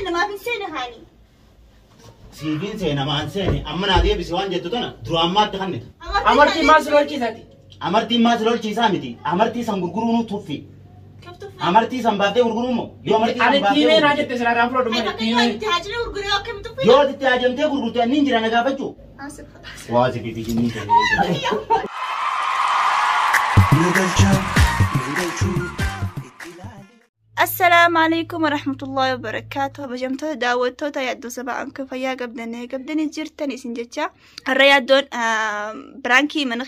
seenne maaf hin seene haani. Siifin seena maan seene amma naa deebisi waan jettu tana dura ammaatti kannita. Amartii maal si lolchiisati? Amartiin maal si lolchiisaa miti. Amartii san gurguruun tuffi. Amartii san baaftee gurguruu moo? Yoo amartii san Ani tiimee naa baaftee jette silaa fudhadhu malee tiimee. Itti haajamee gurguree akkamitti uffata? yoo itti haajamtee gurgurte anni hin jira na gaafachuu. Waa si fifi jinni ta'e. Assalaamu alaikum warahmatullahi wabarakaatuh. Kabajamtoota daawwattoota yaaddoo sabaa anka fayyaa qabdanii qabdanii jirtan isin jecha. Har'a yaaddoon biraankii mana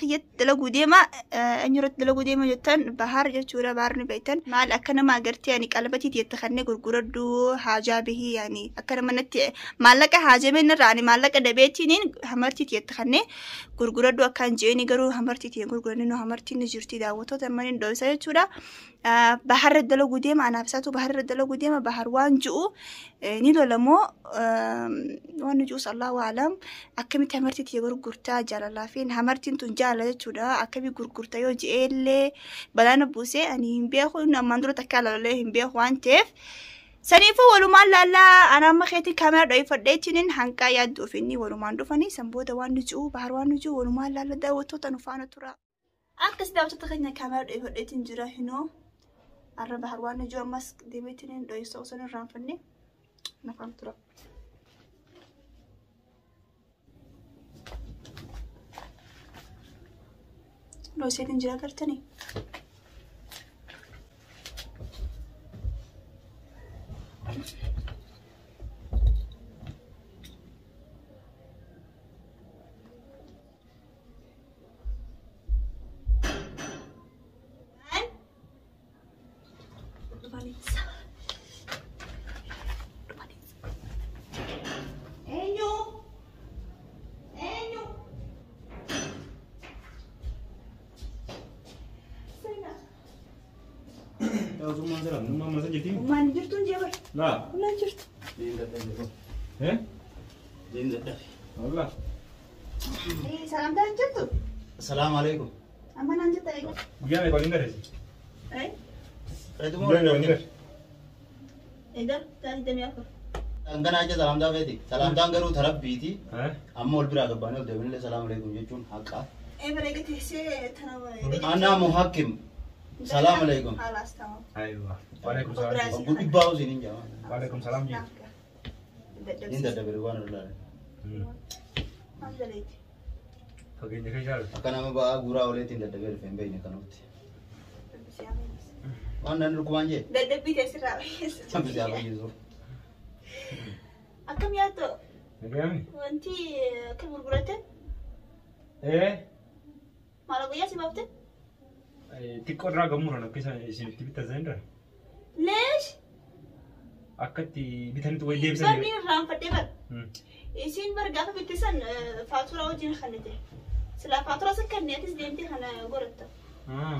kiyyatti dalaguu deema. Eenyu irratti dalaguu deema jettan bahaar jechuudha. Bahaar ni beektan. Maal akka nama agartee ani qalbatiiti jette kanneen gurguradhu haajaa bihii yaani akka nama natti maallaqa haajameen irraa ani maallaqa dabeetiin hamartiiti jette kanneen gurguradhu akkaan jeeni garuu hamartiiti gurguranni nu hamartiin ni jirti daawwattoota maniin dho'isa jechuudha. Baharra dalaguu deema anaaf isaatu baharra dalaguu deema bahar waan ji'u ni lolamoo waan ji'us Allahu alam akkamitti hamartiiti gurgurtaa jaalalaa fi hamartiin tun jaalala jechuudha akkamii gurgurta yoo ji'eellee balaana buusee ani hin beeku inni ammaan dura takka lolalee hin beeku waan ta'eef. Saniifuu walumaan laallaa ana amma keetiin kaameraa dho'ifadheetiin hanqaa yaadduuf inni walumaan dhufanii san booda waan nu ji'u bahar waan nu ji'u walumaan laalla daawwattoota nu faana tura. Akkas daawwattoota keenya kaameraa dho'ifadheetiin jira hinoo. Arra bahar waan jiru ammas deemeetiin hin dho'isa osoo hin irraanfanne nafaan tura. Dho'iseetiin jira gartanii. Eenyu? Eenyu? Seenaa. Summaan salaam, nummaan mana san jirti? Ummaan jirtu hin jee bar. Laa. Ummaan jirtu. Eh? Deem dadhabe. Wallah. Salaamtaa hin jirtu? Assalaamu alaikum. Amma naan jetta eega. Guyyaa meeqa waliin gareesi? Eh? Reetuma Guyyaa meeqa waliin waliin gare? Egaa taa'anii damee afur. Dhanganaa jecha salaamtaa feeti. Salaamtaan garuu tarabbiiti. Eh? Amma ol biraa gabbaanii ol deebinillee salaamu alaikum jechuun haqa. Ee bara eega teessee tana. Anaa muhakkim. Salaamu alaikum. Haalaas tamam. Aywa. Waalaikum salaam. Obbo dhibbaa usiin hin jaa. Waalaikum salaam jee. Hin dadhabe waan irraa. Maal jaleeti? Fageenya kee jaalatu. Akka nama ba'aa guuraa oleetiin dadhabee dhufe hin beekne kanatti. Waan nan dhukkubaan jee. Dadhabbii teessirraa bayyeessa. Saffisa fayyisuuf. Akkam yaaddo Nagayami? wanti akka gurguratte Eh? maal guyyaa si baafte? Xiqqoo irraa gamuuraan akka isaan isinitti bitan sanirra Leesh akka itti bitanitti wayi deebisan. barni irraanfadhee bar. Isiin bar gaafa bitte san faaturaa wajjin kannite. Silaa faaturaa san kanneetis deemtee kana goratta.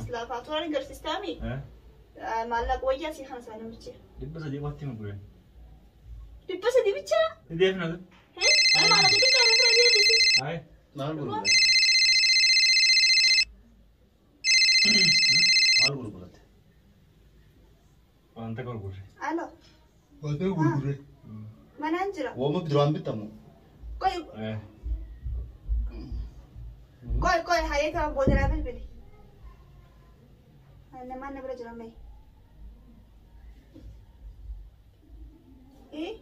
Silaa faaturaa ni garsiistaami maallaqa wayyaa si kana isaanii biche. 300 qofatti hima gurgurani. 300 bichaa? Ni deebifna sun. Maallaqa xiqqaa irra deebisi. Hayi. Maal gurguratte? Maal gurguratte? Wanta gurgurre. Alo Wanta gurgurre. manaan jira. Wooma duraan bitamu. Qoy Eh. qoy qoy hayee kan boodanaa bilbili. Namaan na bira jira mee. Eh?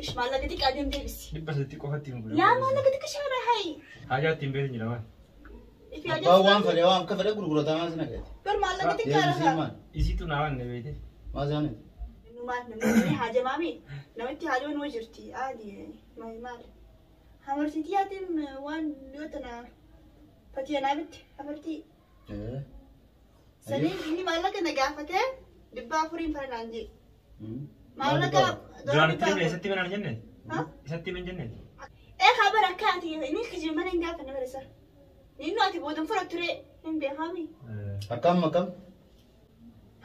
Ish maallaqa xiqqaa deem deebisi. 300 qofatti hima gurgurani. Laa maallaqa xiqqa shaara hayi. Haajaa ittiin beektan jira maal? Ifi Abbaan waan fedhe waan akka fedhe gurgurataa maal sina ga'eeti? Bar maallaqa xiqqaa Deebisiin irraa. maal? Isiitu naa waan beekte. Maal isaaniiti? Maal namni haajamaami namatti haajama nuu jirti aadi maal maal. Hamartiitii yaatiin waan dhiyoo tana fatiyanaa bitti hamartii. Eh. Saniin inni maallaqa na gaafatee 400 faranaan jee. Maallaqa Duraan itti himne isatti himan jenne? Ha? Isatti himan jenne? Ee habar akka ati inni kijiba mana hin gaafanne bara isa. Inni ati boodan fura ture hin beekami. Akkam akkam?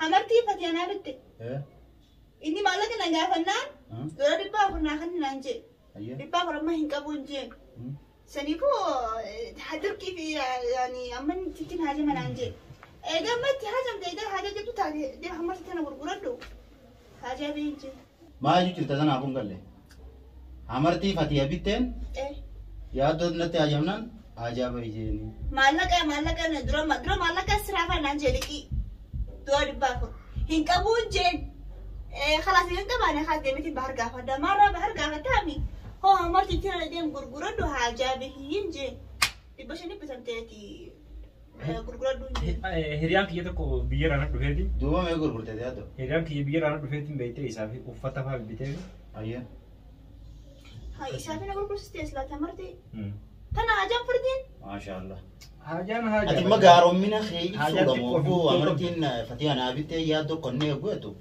Hamartii fatiyanaa bitte. Eh. Inni maallaqa na gaafannaan dora 400 naa kan naan jee. Ayyee. 400 amma hin qabu hin jee. Saniifuu dirqii fi yaani amma ittiin haajama naan jee. Egaa amma itti haajamte egaa haaja jirtu taate hamartii tana gurguradhu. Haajaa bihin jeen. Maal jirta sanaaf hin galle. Amartii Fatiya bitteen yaaddoo natti haajamnaan haajaa bahi jeeni. Maallaqa maallaqa na dura dura maallaqa siraafa naan jee liqii. Dura 400. Hin qabuun jeen. Khalaas hin qabaane haa deemiti bahar gaafadha. Maarraa bahar gaafataami. Hoo amartii tira deem gurguradhu haajaa bihin jeen. 500 bitamteeti gurguradhu hin jeen. Hiriyaan kiyya tokko biyya irraa dhufeeti. Duuba mee gurgurte yaaddoo? Hiriyaan kiyya biyya irraa dhufeetiin beektee isaa fi uffata fa'aa bitee. Ayyee. Haa isaa fi na gurgursiste silaata amartii. Tana haajaan furdiin. Maashaallah. Haajaan haajaa. Ati imma gaaroommina kee Haajaan ibsuudha xiqqoo moo fi obboo xiqqoo amartiin Fatiya naa bittee yaaddoo qonnee eeggu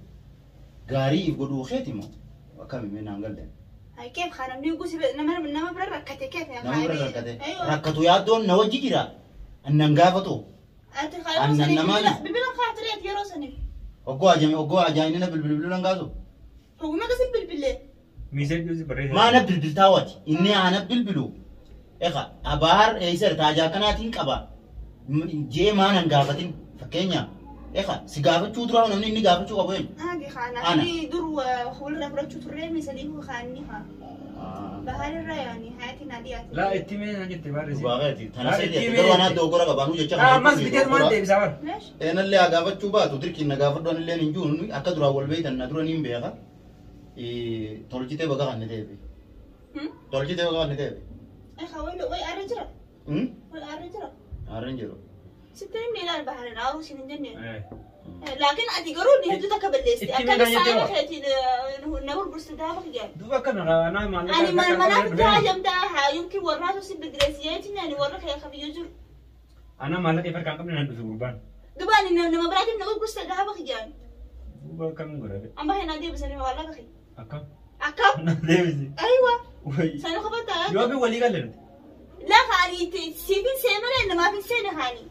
gaarii if godhuu keeti moo akkami mee naan galle. Hay keef haa namni gusi nama nama bira rakkate keef yaa Nama bira rakkate. Rakkatu yaaddoon na wajji jira. Annan gaafatu. Ati haa yeroo Annan saniif namaa bilbila kaatireet yeroo saniif. Oggoo ajame oggoo ajaa'ina bilbilbiluu gaasu. Ogummaa kasi bilbilee. Miiseen barreessa. Maana bilbiltaa wati. Inni aana bilbilu. Eqa abaar eeysar taajaa kanaatiin qaba. Jee maanan gaafatin fakkeenya. Eqa si gaafachuu duraa namni inni gaafachuu qabu eenyu? Haagi haa Ana. namni dur walirra fudhachuu turree miisaniif haanni haa. Baharirra yaani haati naa dhiyaate. Laa itti mee naan jette barreessi. Dhugaa tana Laa sirrii itti garuu mee. anaa dogoggora qabaanuu jecha Ammas bitee maal deebisaa bara. Meesh? Eenallee haa gaafachuu baatu dirqiin na gaafadhu anillee hin jiru akka duraan wal beeytan na dura niin beeka. Tolchitee baga kan ni ta'eef. Tolchitee baga kan ni ta'eef. Haa wayi wayi aarra jira. Wayi aarra jira. Aarra hin jiru. Sitti himni ilaal baharin aaruu siin hin jenne. Laakiin ati garuu ni hedduu takka balleessite. Itti Akka miidhaan jettee saayiba waa. keetiin na gurgurste gaafa kiyyaan. Duuba akkana anaa maallaqa. Ani manaaf itti haajamtaa haa yookiin warraatu si bidireessiyeetiin ani warra kee kabiyyoo jiru. Ana maallaqa ifa harkaan qabne nan dhufe gurbaan. Duuba ani nama biraatiin na gurgurste gaafa kiyyaan. Duuba akkamiin godhate? Amma hin deebisanii maallaqa kee. Akkam? Akkam? Na deebisi. Aywa. Wayi. Sana kophataa. Yoo bi walii galle nuti. Lafa ani siifin see malee namaaf hin seene haani.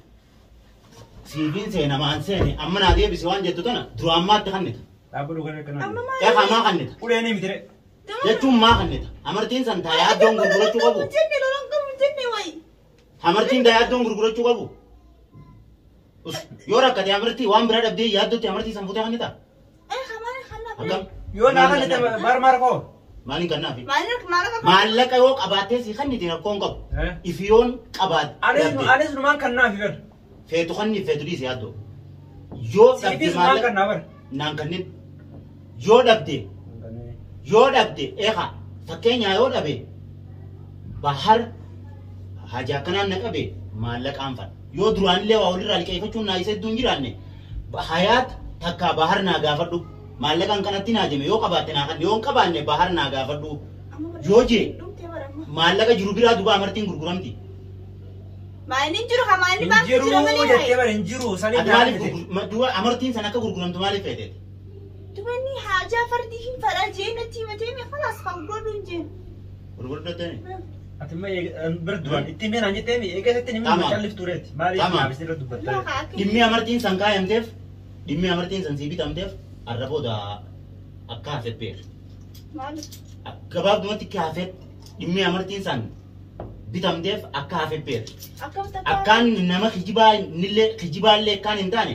Siifiin seena maan seene amma naa deebisi waan jettu tana dura ammaatti kannita. Dhaabbatu kan akkanaa. Amma maal? Eqa maa kannita. Uleen ni mitire. Jechuun maa kannita. Amartiin san taa yaaddoon gurgurachuu qabu. Jenne lolan qabu jenne wayi. Amartiin taa yaaddoon gurgurachuu qabu. Yoo rakkate amartii waan bira dhabdee yaaddootti amartii san fuutee kannita. Eqa maal kannaa? Akkam? Yoo naa kannite maar maar koo. Maaliin kannaafi? Maal maal Maallaqa yoo qabaattee si kannite rakkoon qabu. Ifiyoon qabaatte. Anis numaan kannaafi bar. Feetu kanni feetu dhiise yaaddoo. Yoo dhabde Siifis numaan maallaqa kannaa bar. naan kannin. Yoo dhabde eeqa fakkeenyaa yoo dhabe bahar haajaa akkanaan na qabe maallaqaan fadha. Yoo duraanillee waa walirraa liqeeffachuun naa isa hedduu hin jiraanne hayaat takka bahar naa gaafadhu maallaqaan kanatti naa jeme yoo qabaatte naa kanne yoo hin qabaanne bahar naa gaafadhu yoo jee maallaqa jiru biraa duuba amartiin gurguramti. Maal hin jiru haa maal Hin baankii jiru jira malee jettee bar hin jiru sanii Ati maaliif duuba amartiin san akka gurguramtu maaliif feeteeti? Dubanni haajaa fardii hin fadhaa jee natti himatee mi khalaas haa gurguradhu hin jeen. Gurguradhattee? Ati immoo bira duraan itti mee naan jettee eega isatti nimmi Tamam. calliftu reeti. Maaliif Tamam. naaf isirra dubbatta? Dhimmi amartiin san kaayamteef dhimmi amartiin san sii bitamteef arra booda akka hafet beeka. Maaliif? Gabaabdumatti akka hafet dhimmi amartiin san bitamteef akka hafet beeka. Akkam takka? Akkaan nama kijibaa nillee kijibaallee akkaan hin taane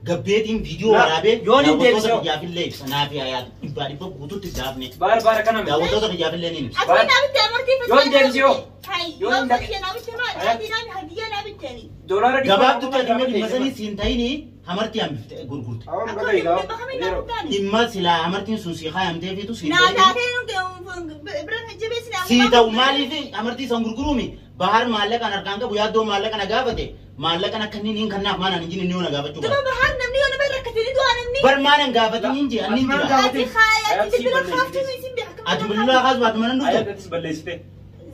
gabbeetiin viidiyoo La- waraabee yoon hin daawwattoota deebisee- kiyyaafillee ibsa naa fi hayaatu dhibbaa dhibba guutuutti gaafne Baar baar akkana miti. daawwattoota kiyyaafillee ni ibsa. Ati naa bitte amartii Yoo hin deebisee hoo? Hai, Yoo yoo hin fakkii naa bitte maal? Hayat. Ati naa hadiyyaa naa bitte ani. Doolaara dhibba Gabaabdutti dhimma dhimma sanii siin ta'inii hamartii hambifte gurgurte. Awwaam Akka godha egaa. dhibba kamii naa bitte ani? Dhimma silaa hamartiin sun sii kaayamteefitu siin Naa ta'inii. taatee bira jabeessi naa Sii ta'u maaliif amartii san gurguruumi bahar maallaqaan harkaan qabu yaaddoo maallaqa na gaafate maallaqaan akka inni hin kannaaf maanaan hin jinni na gaafachuu Duba qaba. bahar namni yoo nama rakkate ni du'a namni. Bar maanan gaafatin hin jee anni hin Ati maal jira. gaafatin? Ati haaya ati Hayat sii bilbila balleessite. kaaftuu isin beeka. Ati bilbilaa kaasuu baatu mana dhuftu. Hayat atis balleessite.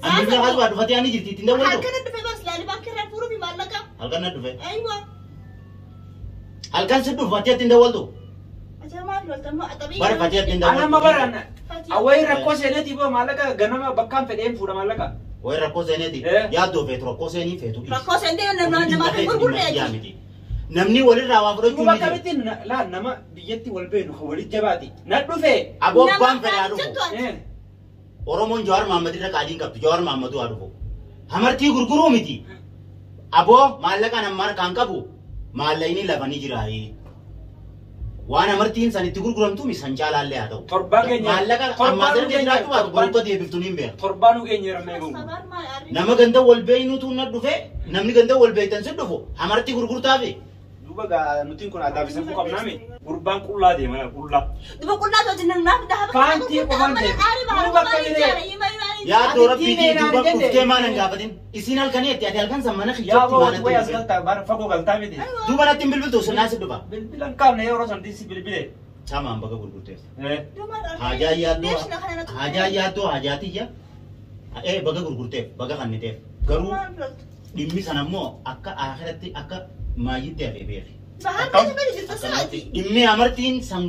Ati bilbilaa kaasuu baatu fatee ani jirti ittiin dawwaltu. Halkan dhufe bas laali baankii irraa fuudhuu fi maallaqa. Halkan na dhufe. Aywa. Halkan si dhufu fatee ittiin dawwaltu. Ati maal lolta axabii. Bar fatee ittiin Ana amma dawwaltu. bara awwayi rakkoo seeneeti boo maallaqa ganama bakkaan fedheen fuudha maallaqa. Wayi rakkoo seeneeti. Yaaddoo feetu rakkoo seenii feetu dhiisi. Rakkoo seentee namaaf hin gurgurre ati. Namni walirraa waa fudhachuu Duuba ni jira. akkamittiin laa nama biyyatti wal beenu kan walitti jabaati. Na dhufe. Aboo abbaan fedhe haa Nama dhufu. ati. Oromoon Jawaar Mahaammad irra qaadiin qabdu Jawaar Mahaammadu haa dhufu. Hamartii gurguruu miti. Aboo maallaqaan amma harkaan qabu maallaqni lafa ni jira. Waan amartiin san itti gurguramtu mi san caalaallee haa ta'u. Torbaan keenya. Maallaqa ammaa darbe jiraachuu baatu boruu deebiftu ni beeka. Torbaanuu keenya ramee gongu. Nama ganda wal beeynutu na dhufe namni ganda wal beeytan si dhufu amartii gurgurtaafi. Duuba gaa nutiin kun aadaa fi safuu qabnaami. Gurbaan qullaa deema qullaa. Duba qullaa too jiran naaf dhahaba. Paantii qofaan ta'e. Duuba akka jedhee. Yaaddoo Ati rabbiitii diinee duuba naan jenne. dhuftee maal hin gaafatin. Isiin halkanii itti ati halkan san mana Yaa kiyyatti boo maal wayi as natti galtaa baara fagoo galtaa miti. Duuba natti hin bilbiltu sinaa si dhufa. Bilbila hin qabne yeroo san diisi bilbile. Tamaan baga gurgurteef. Haajaa yaaddoo haajaa yaaddoo haajaa tiyya. Baga gurgurteef baga kanniteef. Garuu dhimmi sana immoo akka akhiratti akka maayyitti hafee beeki. Dhimmi amartiin san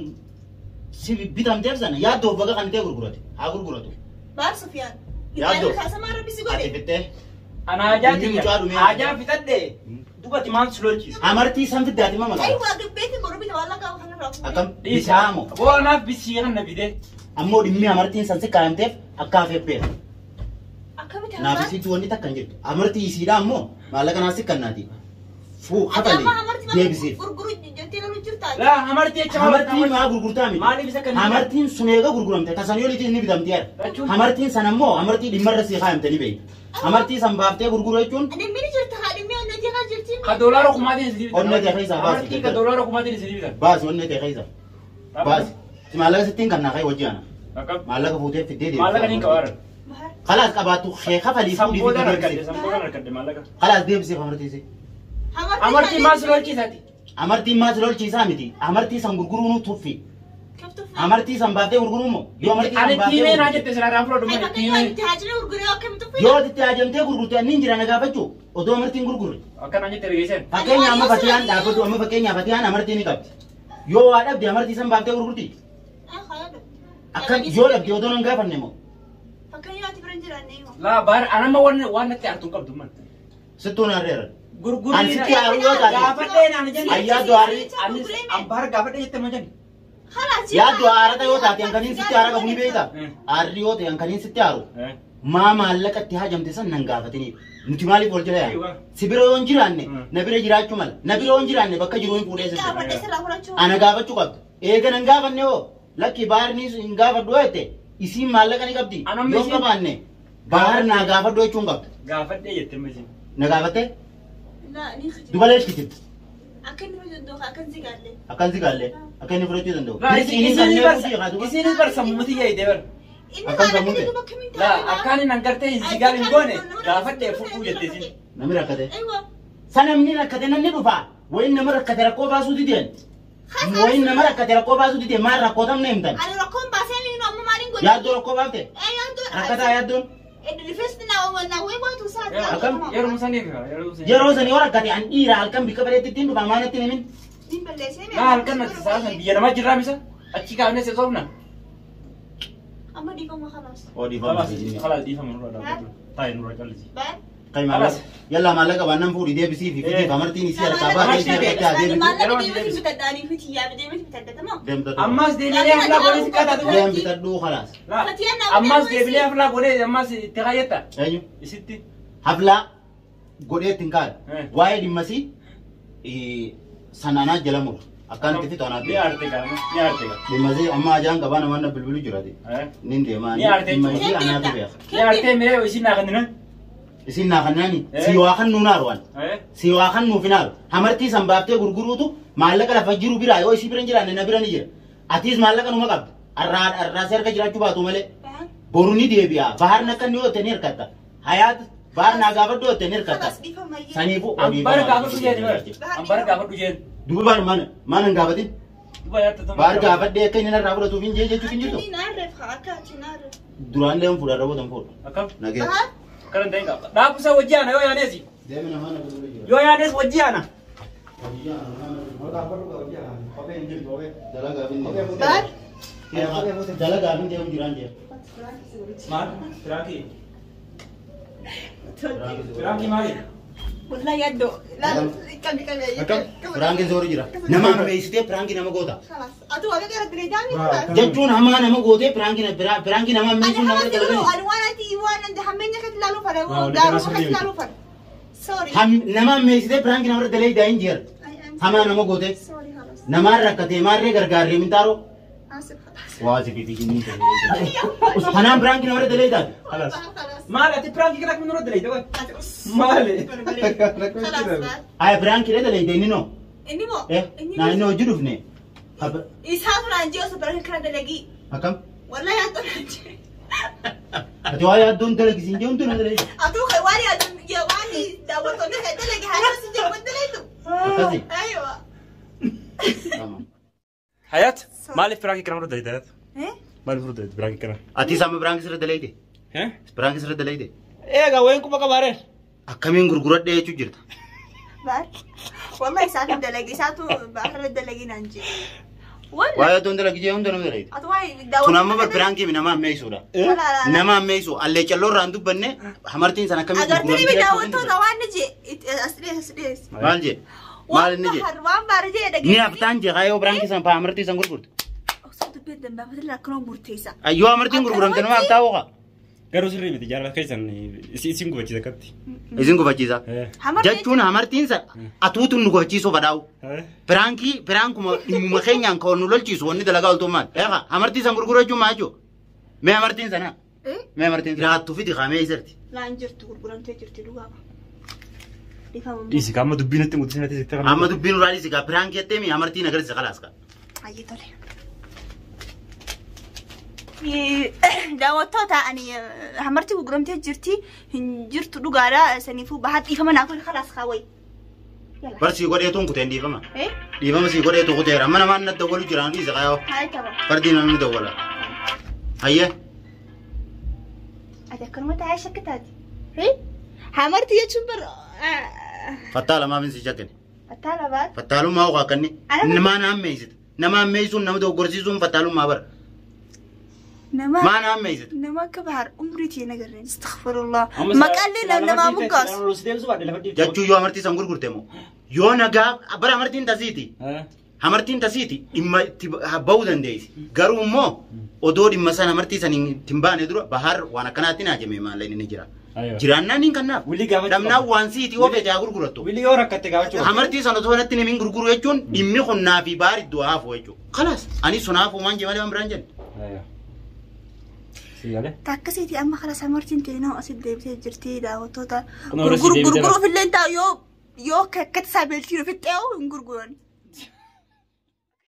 si bitamteef sana yaaddoof baga kannitee gurgurate haa gurguratu. Baar Sufiyaan. Yaaddoo. Kaasama rabbi si Ati godhe. fittee Ana haajaa Inni tiyya. mucaa dhumee. Haajaa fixadhe. Dubati maal si lolchiisa? Amartii san fiddaati mama qaba. Aywa gabbeetiin boruu bita waan lakkaa kana irraa fuudhee. Akkam bisaamo. Boo anaaf bisii kan na fide. Ammoo dhimmi amartiin san si kaayamteef akka hafee beeka. Akkamitti Naaf isiitu wanni takka hin jirtu. Amartii isiidha ammoo maallaqa naaf si kannaati. Fuu hafalee deebisiif. Gurguru jettee lolu jirtaa. Laa amartii jecha Amartii maa gurgurtaa miti. Maaliif isa kan Amartiin sun eega gurguramte tasanii olitti inni bitamti yaada. Jechuun? Amartiin san ammoo amartii dhimmarra si kaayamte ni beekta. Amartii san baaftee gurguru jechuun Dhimmi jirta haa dhimmi onnee kan jirti. Ka doolaara kumaatiin isinii bitan. Onnee ta'e keessaa baasi. Amartii ka doolaara kumaatiin isinii bitan. baasi onnee ta'e keessa. Baasi. Si maallaqa sittiin kan naa ka'e hojii ana. Akkam. Maallaqa fuutee fiddee deemte. Maallaqa niin qabaara. Khalaas qabaattu kee kafalii fuudhii Samboodaan fiddee harkadhe deebisiif. Samboodaan harkadhe maallaqa. Khalaas deebisiif amartii si. Amartii maal si lolchiisati? Amartiin maal si lolchiisaa miti. Amartii san gurguruun tuffi. Amartii san baaftee gurguruu moo? Yoo amartii san Ani baaftee tiimee naa gurgurte. jette sirraa fudhadhu malee tiimee. Yoo itti hajamtee gurgurte anni hin jira na gaafachuu odoo amartiin gurgurre. Akkanaan jette dhageesseen. Fakkeenya amma Fatiyaan dhaabbatu amma fakkeenyaaf Fatiyaan amartii ni qabdi. Yoo waa dhabde amartii san baaftee gurgurti. Akkam yoo dhabde odoo nan gaafanne moo? Laa baara anamma waan natti aartu hin qabdu man. Sittuun harreera. Gurgurii. Ani sitti aaruu yoo taate. Gaafadhee naan jenne. Ayyaa du'aarii. Anis ambaara gaafadhee jette ma jenne. Yaaddoo aarata yoo taate hankaniin sitti aara qabu ni beektaa? Aarri yoo ta'e hankaniin sitti aaru. Maa maallaqa itti hajamte san nan gaafatiniif. Nuti maaliif wal jala yaana? Si bira yoo hin jiraanne na bira jiraachuu mala. Na bira yoo hin jiraanne bakka jiru hin fuudhee sitti. Ana gaafachuu qabda. Eega nan gaafanne hoo lakki baarni hin gaafadhu yoo jette isiin maallaqa ni qabdi. Anamma Yoo hin isiin- qabaanne baar naa gaafadhu jechuun qabda. Gaafadhee jette ma isin. Na gaafatte duba leesh kijibti. Akkan si gaallee akka inni fudhachuu danda'u. Laa Isiin hin qabnee fuudhii haa duba. isinis bar sammuu tiyya idee bar. Akkam sammuu ta'e? Laa akkaan hin hangartee hin sigaal hin goone gaafadhee fudhuu jette isin. Namni rakkate. Sanamni rakkate namni dhufa. Wayin nama rakkate rakkoo baasuu dideen. Wayin nama rakkate rakkoo baasuu dideen maal rakkootamne himtan. Yaaddoo rakkoo baafte. Rakkataa yaaddoon. Akkam? Yeroo saniif yeroo saniif. Yeroo sanii yoo rakkate an dhiira halkan bikka bareetti ittiin dhufa maanatti himin. Laa halkan natti saasan biyya namaa jirraa misa achi kaafnee se soofna. Amma dhiifama khalaas. Khalaas dhiifama nurra dhaabbatu. Taa'i nurra callisi. Kai maallaqa. Yallaa maallaqa baannaan fuudhii deebisii fi fidiif amartiin isii harkaa baatee isii harkatti haa deebitu. Maallaqa deemee bitadhaanii fi xiyyaa deemee bitadhatama. Deemtadhu. Ammas deebilee haflaa godhee si qaxaatu. Deem bitadhuu khalaas. Laa ammas deebilee haflaa godhee ammas itti kaayyetta. Eenyu? Isitti. Haflaa godhee ittiin kaadha. Waa'ee dhimmasii sanaanaa jala mura. Akkaan itti fixu anaatti. Ni aarte qaama. Ni aarte qaama. Dhimmasii amma ajaan qabaa namaan na bilbilu jiraate. Nin deemaa. Ni aarte Dhimma jechuudha. isii anaatu beeka. Ni aartee miree isin naa kennina. Isin naa kannaani si waa kan nuun aaru waan. Si waa kan nuuf hin aaru. Hamartii san baaftee gurguruutu maallaqa lafa jiru biraa yoo isii bira hin jiraanne na bira ni jira. Atiis maallaqa numa qabda. Arraa arraa si harka jiraachuu baatu malee. Boru ni deebi'a. Baharni akka inni yoo ni hirkatta. Hayaat bahar naa gaafadhu yoo ni hirkatta. Khalaas dhiifama. Saniifuu Ambara gaafadhu jeen bara. Ambara gaafadhu jeen. Duuba baar mana mana hin gaafatin. Duba yaadda ta'u. Baar gaafadhee akka inni narraa fudhatuuf hin jee jechuutu hin jirtu. Duraan illee hin fuudha irra booda hin fuudhu. Akkam. Nagee. Akkana hin ta'in qaba. Dhaabusa wajji ana yoo yaaneesi. Deemi namaa na bilbilu jira. Yoo yaanees wajji ana. Dalagaa fi hin deemu. Dalagaa fi hin deemu jiraan jira. Maal? Firaakii. Firaakii maali? Wallahi yaaddoo. Qabi qabi. Firaankiin sooru jira. Nama ammeessitee firaankii nama goota. Khalaas. Atu waa gara direejaami. Jechuun hamaa nama gootee firaankii nama Ani ammeessuun nama hamaa si godhu dalagani. ani waan ati waan andi hammeenya keetti ilaaluu fadha. Waa, walitti Gaarummaa sirrii keetti miti. ilaaluu fadha. Sorry. Nama ammeessitee firaankii nama dalee daayin jira. Hamaa nama gootee. Sorry khalaas. Namaan rakkatee maarree gargaarree mintaaroo. آسف خلاص. Waa si fifi jinni. Kanaan biraankii nama dalee taate. Halas. خلاص. Maal ati piraankii kana akkamiin nurra dalayte qoy? Maali? خلاص بعد. Aya biraankii dalee inni noo. إني مو. Eh naa inni hojii dhufne. إسحاق رانجي وسبرك كنا دلقي. Akkam? والله يا رانجي. Ati waa yaaddoon dalagisiin jee hunduu na dalee. أتوقع خوالي يا والي دعوتني دلقي حاجة سجل بدليتو. Akkasi. أيوة. Hayaat maaliif piraankii kana nurra dalayte Hayaat? إيه؟ Maaliif nurra dalayte piraankii kana? Ati isaan biraankii sirra dalayte. Eh? Biraankii sirra dalayte. Eegaa wayin quba qabaareen. Akkamiin gurguradhee jechuu jirta. بعد. والله إسحاق دلقي إسحاق بحر دلقي نانجي. Waa والله. yaaddoon dalagi jee hunduu nama dalayte. أتوقع دعوتني. Tun amma bar biraankii nama ammeessuudha. لا لا لا. Nama ammeessu allee calloo irraan dubbanne hamartiin sana akkamiin أقدرني بدعوتنا وان نجي أسريس أسريس. Maal jee? Maal inni jee? waan baarjee dhagee. Ni haftaan jee kaayoo biraankii san faa hamartii san gurgurte. Osoo dubbiin dambaafate lakkanoo murteessa. Ayyoo hamartiin gurguramte nama haftaa hooqa. Garuu sirrii miti jaalala keessan isin gubachiisa akkatti. Isin gufachiisa. Hamartii Jechuun hamartiin san atuutu nu gufachiisuu fadhaa'u. Biraankii biraankuma dhimmuma keenyaan kan nu lolchiisu wanni dalagaa oltuu maal? Eegaa hamartii san gurguruu jechuun maal jechuudha? Mee hamartiin sana? Mee hamartiin sana? Jiraattuu fi diqaamee isarti. Laan jirtu gurguramtee jirti dhugaama. Dhiifama. Dhiisi amma dubbiin nutti mul'isee natti sitti Amma dubbiin uraa dhiisi gaa biraankii jettee mi hamartiin agarsiisa kalaas gaa. Ayyee tole. Daawwattoota ani hamartii gurguramtee jirti hin jirtu dhugaadha saniifuu bahaa dhiifama naa kun kalaas kaawwayi. Bar sii godheetuun kuteen dhiifama. Eh? Dhiifama sii godheetu kuteera. Amma namaan na dawwalu jiraan dhiisa kaayoo. Haala qaba. Fardii namni dawwala. Hayyee. Ati akkanuma taa'ee shakkitaati. Hamartii jechuun bar Fattaa lamaaf hin si shakkine. Fattaa labaat. Fattaalummaa hooqa akkanni. Ana- Maa na hammeessite. Nama hammeessuun nama dogoggorsiisuun fattaalummaa bara. Nama Maa na hammeessite. nama akka bahar umrii ta'e nagarreen. Astaghfirullah. Maqaallee namaa muggaasu. Jechuun yoo amartii san gurgurte moo yoo nagaa bara amartiin tasiiti. Amartiin tasiiti dhimma itti bahuu dandeessi. Garuu immoo odoo dhimma san amartii san itti hin baane dura bahar waan akkanaatti naa jeme maallaqni ni jira. Jiraannaan hin kannaaf. Wilii gaafachuu Dhabnaan qabda. waan siiti yoo feete haa gurgurattu. Wilii yoo rakkatte gaafachuu qabda. Amartii sana osoo natti himin gurguru jechuun dhimmi kun naa fi baar iddoo hafu jechuudha. Kalaas ani sun hafu waan jee malee waan biraan jenne. Takkasiiti amma kalas amartiin ta'e asitti deebitee jirti daawwattoota. Kun horii si deebitee Gurguruuf illee taa'u yoo yoo akkatti isaa beeltiin ofitti xe'u hin gurguran.